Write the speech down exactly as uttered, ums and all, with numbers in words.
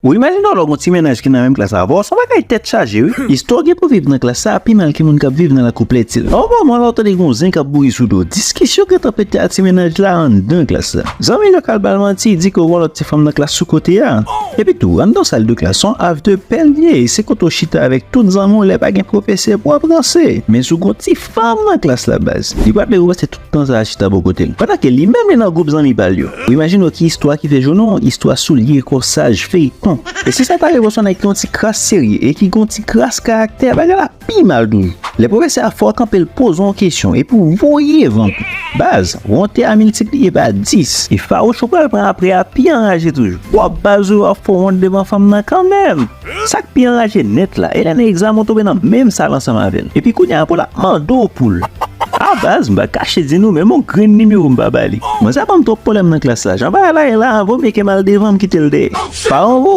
Ou imajine w lè w gen yon ti mennaj ki nan menm klas avè w, se yon bagay tèt chaje, wi. Istwa w gen pou viv nan klas la pi mal ke moun k ap viv nan lakou plètil. Yon moman la, w tande gen yon zen k ap bouri sou do w. Diskisyon gentan pete ak ti mennaj la anndan klas la. Zanmi l yo k al ba l manti, di ke w gen yon lòt ti fanm nan klas sou kote a. Epi tou, anndan sal de klas, se yon after bèl vye, se kote w chita avèk tout zanmi w lè pa gen pwofesè pou w ap ranse. Men si w gen yon ti fanm nan klas la, baz, li pral leve w pase tout tan sa a chita bò kote l. Pandan ke li menm li nan gwoup zanmi pa l yo. Ou imajine w ki istwa ki fè jounen w, istwa soulye, kòsaj, feyton. E si sa ta rive w se yon nèg ki yon ti kras serye e ki gen yon ti kras karaktè, bagay la pi mal toujou. Lè pwofesè a fè w kanpe l poze w yon kesyon epi w voye van. Baz, wonte a miltipliye pa dis. E fawouch ou pral pran apre a pi anraje toujou. W ap baz ou ap fè w wont devan fanm nan kanmenm. Sa k pi anraje nèt la, e lè nan egzamen w tonbe nan menm sal ansanm avè l. Epi kounye a pou l ap mande w pou l. A baz, m pa kache di nou, menm yon grenn nimewo m pa ba li. Manzè ban m twòp pwoblèm nan klas la. Jan bagay la ye la, vo mye ke m al devan m kite l dèyè. Paran w vo